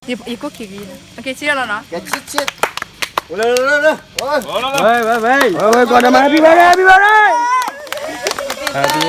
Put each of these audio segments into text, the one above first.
ယကိၣ်ခံဂံၢ်, ကဲဆံးလီၤနီၤ, ကဲဆံးဆံး, ဝဲဝဲဝဲ, ဝဲဝဲ ကီးတမၤ happy birthday, happy birthday, happy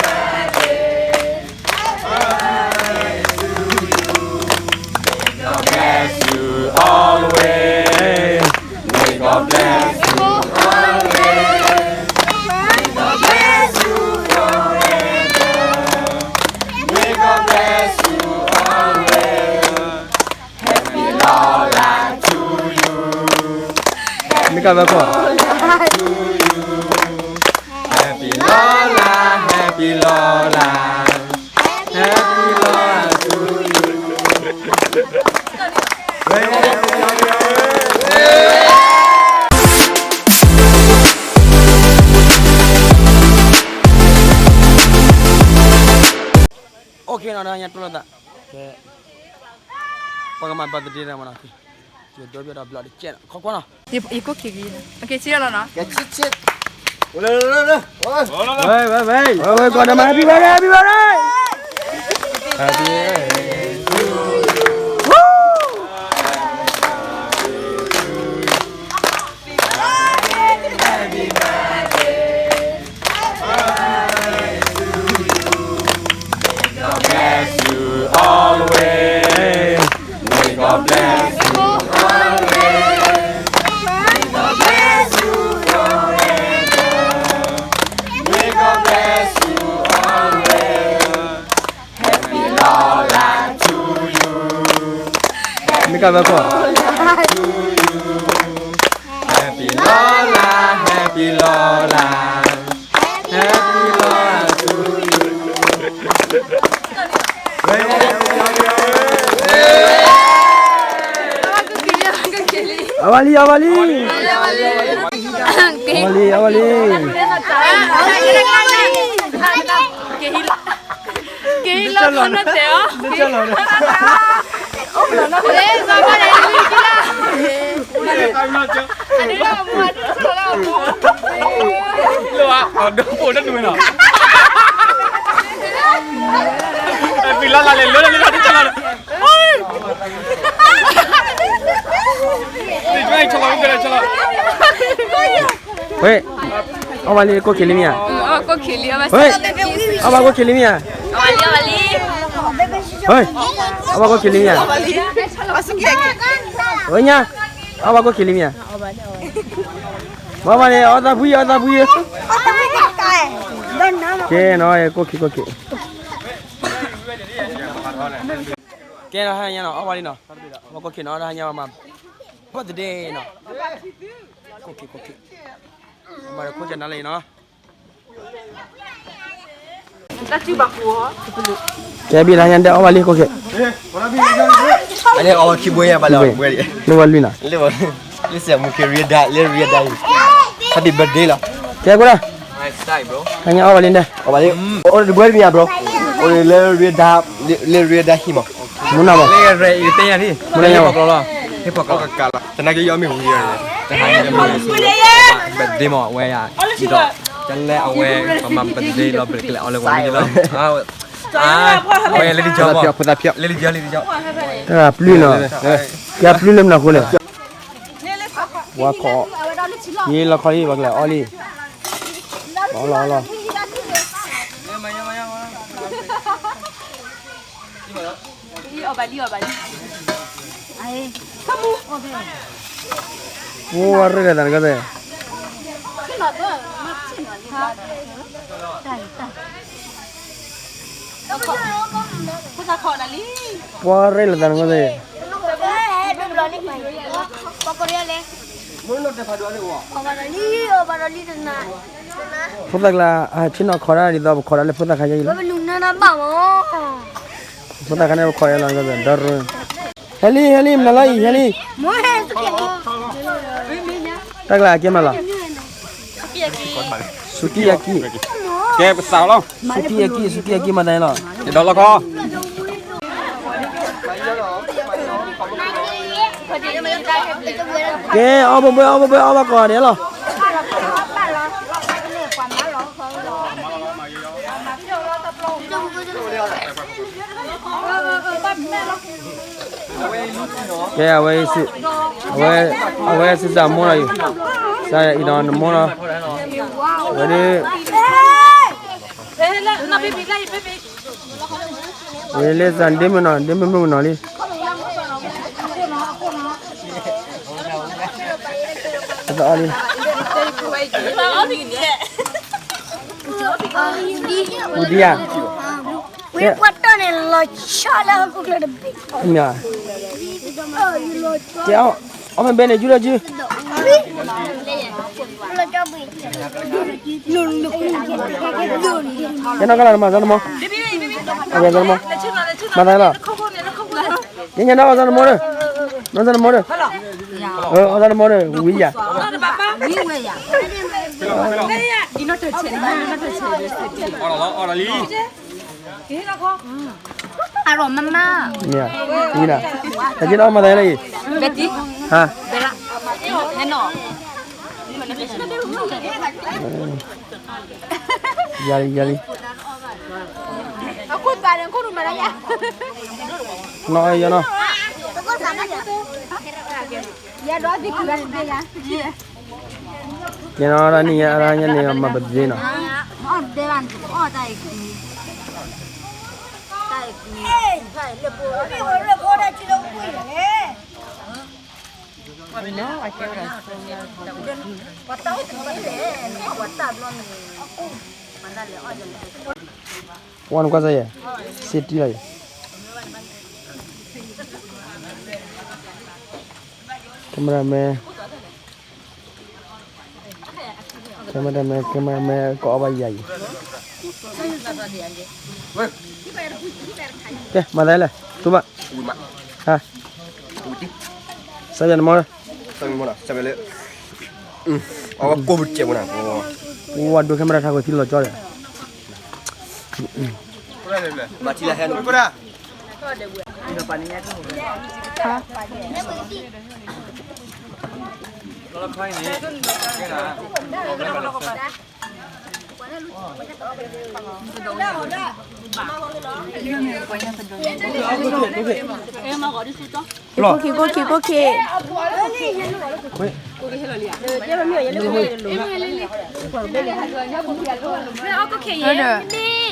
birthday. May God bless you always. May God bless you always. May God bless you forever. May God bless you always. Happy Lawla to you. Happy Lawla to you. Happy Lawla, happy Lawla. Happy Lawla to you. Okay နီၤ, ညါတိၢ်လိာ်သး, ကဲ, ပှၤကမၤ birthday မနီၤ, ယဒိးဘၣ်ဒီးဘျီတကဲးနီၤ, ခီကွၢ်နီၤ. ယကိၣ်ခံဂံၢ်, ကဲဆံးလီၤနီၤ, ကဲဆံးဆံး, ဝဲဝဲဝဲ, ဝဲဝဲ ကီးတမၤ happy birthday, happy birthday. Happy birthday to you. Happy birthday. May God bless you always. May God bless you always. May God bless you forever. May God bless you always. Happy Lawla to you. Happy Lawla to you. Happy Lawla, happy Lawla. Happy Lawla to you. အဝဲလံ အဝဲလံ, အဝဲလံ အဝဲလံ. က့ၤလီၤဖးနီၢ်တဲာ်အီၤ, က့ၤလီၤဖးနီၢ်တဲာ်အီၤ, လၢအဒိၣ်ဖိတဒူၣ်နီၤ, ဖံလၢ်လၢ်လဲၤလၢလၢလၢတကလီၤ, တကလီၤ, တကလီၤ. ဝဲ, အီၣ်ဘၣ်လံကိၣ်ခံလံမ့ၢ်ဧါ, ဝဲ, အီၣ်ဘၣ်ကိၣ်ခံလံမ့ၢ်ဧါ, ဝဲ, အီၣ်ဘၣ်ကိၣ်ခံလံမ့ၢ်ဧါ, ဝဲညါ, အီၣ်ဘၣ်ကိၣ်ခံလံမ့ၢ်ဧါ, ဘၣ်ဘၣ်န့ၣ် အီၣ်သးဖှံ အီၣ်သးဖှံ, ကဲနီၤ ကိၣ်ခံ ကိၣ်ခံ, ကဲနီၤ ဟါညါနီၤ အီၣ်ဘၣ်လံနီၤ, အီၣ်ဘၣ်ကိၣ်ခံနီၤ ဟါညါမၤ birthday နီၤ, ကိၣ်ခံ ကိၣ်ခံ, မၤဒီးခိၣ်ကနါလၢအံၤနီၤ. ကဲဘံလၢညါဒဲး အီၣ်ဘၣ်လံကိၣ်ခံ, အန့ၣ်အီၣ်ခံဘိညါဘၣ်လီၤ, လၢဝဲလွံၢ်နီၤ, လၢစဲးမူက့ၤရံဒၣ် လၢရံဒၣ်အံၤ, Happy birthday လီၤ, ကဲကွၢ်လၢ, ဟါညါအီၣ်ဘၣ်လံဒဲး, အီၣ်ဘၣ်လံ, အိၣ်တဘှဲတမံၤဘျီ, အိၣ်လၢရံဒၣ်, လၢရံဒၣ်ဟံၣ်မး, မူနၤမး, လၢရံဒၣ်, သနာ်က့ယီမ့ၢ်ဝံၤ, တဟါညါမ့ၢ်ဝံၤ, birthday မး အဝဲယၤ, ဒီး, တလဲအဝဲ, ပမၤ birthday လီၤ ဘျဲးကလဲၤအီၣ်လၢဝဲမ့ၢ်လီၤ, အဝဲလၢလံကၠီမး, လံကၠီ, လံကၠီ, တၢ်ပျုၢ်နီၤ, ကဲပျုၢ်လၢမနုၤအဃိလဲၣ်, ဝါခီ, ယလီၤခီလံ ပှၤကလဲၤအီၣ်လံ, အီၣ်လီၤအီၣ်လီၤ. အိၣ်ဝဲရ့ၣ်လၢသးနကသ့ၣ်, ပှၤရ့ၣ်လၢသးနကသ့ၣ်, ဖိသၣ်ကျါ, ဆ့ၣ်နီၤခီဒၣ်ဒ်သိး ပခီဒၣ်လၢဖိသၣ်ခါယဲအံၤလီၤ, ဖိသၣ်ခါန့ၣ် ပခီယဲလီၤ, ဒီးရ့ၣ် ဟဲလံ ဟဲလံ မနုၤလီၤအံၤ ဟဲလံ, တၢ်ကျါအကဲမးလီၤ, စူကံယၤကံ, ကဲပသးလီၤ, စူကံယၤကံ စူကံယၤကံမၤသးလီၤ, ဒီးလီၤခီ, ကဲ အီၣ်ဘှဲဘှဲ အီၣ်ဘှဲဘှဲ အီၣ်ဘၣ်ကီးန့ၣ်လီၤ. ကဲ အဝဲ အဝဲ အဝဲစံးစၢ်မိၢ်လီၤအံၤ, စံးအံၤဒီးနမိၢ်လီၤ, ဝဲဒၣ် ဝဲလၢစၢ်ဒ့မုၣ်နီၤ ဒ့မုၣ်မုၣ်ကနီၤလံ, အသးအီလံ, ဝံၤဒံဧါ, ဝံၤကွၢ်တၢ်န့ၣ် လီၤဆီလၢဟီၣ်ခိၣ်ချၢတဘ့ၣ်, မ့ၢ်ဧါ, ကဲ အီၣ်မ့ၢ်ဘဲန့ၣ် ကၠူလၢကၠူ, ကဲနီၢ်ကလၢ်မၤသးနမိၢ်, အဝဲသးနမိၢ်, မၤသးလီၤ, ကဲညါနီၢ်အီၣ်သးနမိၢ်ဒီး, နီၢ်သးနမိၢ်ဒီး, အီၣ်သးနမိၢ်ဒီး ဝံၤယၤ အရီၣ်မးမး, မ့ၢ်ဧါ, ဝံၤနၤ, တက့ၢ်နီၢ်မၤသးလၢအံၤ, ဘဲတံ, ဟါ, ဘဲလၢ, ဟဲနီၢ်, ယၤလံ ယၤလံ, အခိၣ်သးန့ၣ် ခိၣ်နူာ်မၤလၢယၤ, နီၢ်အီၣ်ယၤနီၢ်, ယၤဒီးသ့ၣ်ခုၣ်ဘၣ်တဘ့ၣ်ယၤ, ကဲနီၢ်ရၣ်နံၣ်ညါ အရၣ်ညါန့ၣ် မၤပသ့နီၢ်, ဝါနကွၢ်စၢ်ယဲၢ်, စ့တံၢ်လီၤယဲၢ်, cameraman, cameraman, cameraman ကအီၣ်ဘၣ်ယၤအံၤ, ကဲ မၤသးလဲၣ် တူၢ်ဘၣ်, ဟါ, စၢ်ယဲၢ်နမိၢ်လၢ, အဝဲကိးပူၤတကဲးပူၤနၤ, ဝါဒိ camera ထါခွဲးထံလီၤကၠီဒီး ခိၣ်ခံ ခိၣ်ခံ ခိၣ်ခံ, ဒီး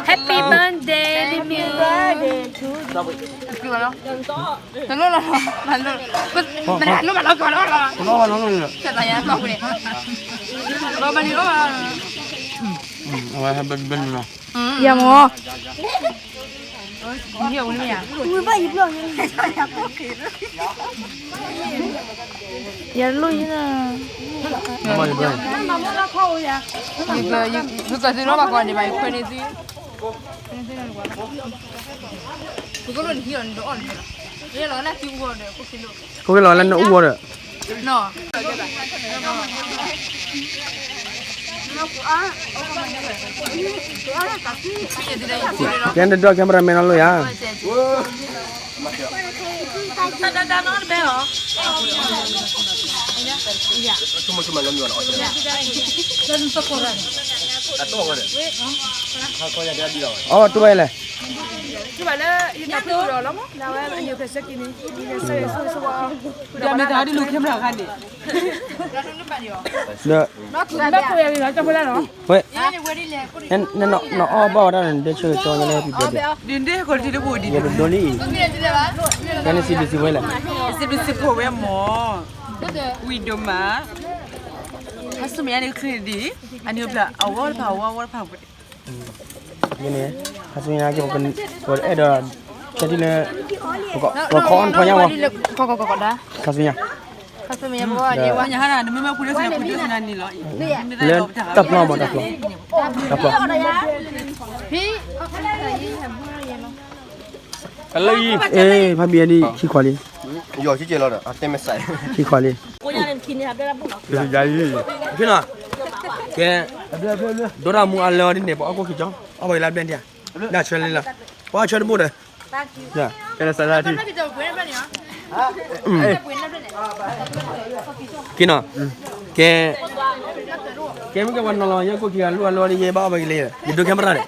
Happy birthday မ့မ့ၢ်, တလိၣ်လီၤ, မနုၤမၤလီၤကီးလီၤ, တသးယါလီၤန့ၣ်, လီၤဘၣ်န့ၣ်လီၤ, အဝဲ happy birthday လီၤ, ယၤမ့ၢ် ယလိၣ်ယဲၢ်, ယကသုလီၤဘၣ်ကီးန့ၣ်ဘၣ် ယခွဲးန့ၢ်သု, ခိၣ်က့ၤလီၤလၢနအူဂီၢ်ဒီး, ကဲနဒီ cameraman နီၢ်လိၣ်ယၤ အီၣ်တူၢ်ဘၣ်လဲၣ်, ဒီးမ့ၢ်တၢ်ဒ်လူၤ camera ခါန့ၣ်, ဝဲ, နအီၣ်ဘၣ်ဝဲဒၣ်န့ၣ် ဒဲဆၢကၠီညါလၢ happy birthday, ဒ်ဒ်ကီးတံၤတဘိဒံး, ယဒိလံ, ကဲန့ၣ် စံးဘျုးစံးဝဲလဲၣ်, စံးဘျုးစံးဖှိၣ်ဝဲမၢ်, ဝံၤဒိၣ်မး, ဟးဆူမဲာ်ညါန့ၣ်ချ့ဒံး, အန့ၣ်ဘျီ အဝီတဖၣ် အဝီဝီတဖၣ်, ယန့ၣ်, ဟးဆူမဲာ်ညါက့ၤ ပအဲၣ်ဒိး, ခဲဒ်လၢ, ပကခီအီၣ်ထီညါဝဲ, ဟးဆူမဲာ်ညါ, ညါဟါနမ့ၢ်မၢဖုဒိၣ်စနၤဖုဒိၣ်စနၤန့ၣ်လီၤ, လၢတၢ်ဖျီမး တၢ်ဖျီ, တၢ်ဖျီ, အလၢအံၤ, ဖါဘံအဒံး ခံခွါလံ, ယီၤဆံကဲလီၤဒီး အတဲမ့ၢ်စး, ခံခွါလံ, ကဲ, ဒိၣ်တၢ်မူအလၢအီၤဒ်န့ၣ် ပအီၣ်ကိၣ်ခံကၠီ, အီၣ်ဘၣ်က့ၤလၢဘျဲၣ်ဒံးဧါ, ဒၣ်ဆွဲလံလီၤ, ပှၤဆွဲတဘိဒီး, ကဲလီၤစးလၢထံ, က့နီၤ, ကဲ, ကဲမ့ၢ်ကဲပှၤနီၤလီၤ ယဲၢ်ကိၣ်ခံဂၤ လိၣ်အလီၤန့ၣ် ယဲဘၣ်အီၣ်ဘၣ်က့ၤလံ, ယဒိ camera န့ၣ်,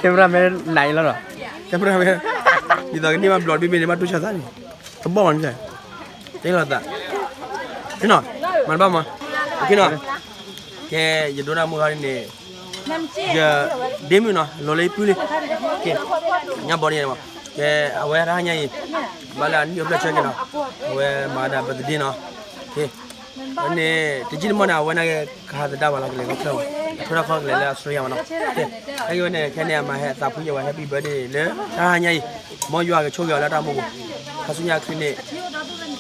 camera မ့ၢ်နၤအံၤလီၤနီၤ, camera မ့ၢ်, ဒ်သိးကန့ၢ်ဘၣ်ဘျီတဘ့ၣ်ဘ့ၣ်န့ၣ် ဘၣ်တူၢ်ဆါသးန့ၣ်, တဘီၣ်မးန့ၣ်, တ့လီၤသး, နီၤ, မၤတဘၣ်မး, နီၤ, ကဲ, ယဒိတၢ်မုၢ်ဂၤန့ၣ်, ယ, ဒ့မုၣ်နီၤ လီၤလၢယပုၢ်လံ, ကဲ, ညါဘီန့ၣ်, ကဲ, အဝဲတဟါညါအံၤ, ဘၣ်လၢအနံၣ်အိၣ်ဖျဲၣ်ဆၢက့ၤနီၤ, အဝဲမၤဒၣ် birthday နီၤ, ကဲ န့ၣ် တယံာ်တမီၢ်န့ၣ် အဝဲန့ၣ်ကဟးသဒါပှၤလၢကလဲၤခီဖျိ, အထီထီၣ်ခီကလဲၤလၢ Australia မးနီၤ, ကဲ, ဟဲက့ၤဝဲန့ၣ် ခဲန့ၣ် အမၤဟဲသးဖှံယဝဲ happy birthday လၢတဟါညါအံၤ, မ်ယွၤကဆိၣ်ဂ့ၤအီၤလၢတၢ်မူပူၤ, ခါဆူညါခရံာ်န့ၣ်,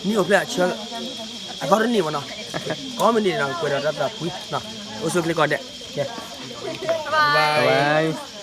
နံၣ်အိၣ်ဖျဲၣ်အဆၢ, အသီတနံၣ်မးနီၤ, ကိးမုၢ်နံၤန့ၣ် ကွဲးဒီးတၢ်သးဖှံ, အိၣ်ဆူၣ်ချ့ကိးဂၤဒဲး, ကဲ, bye.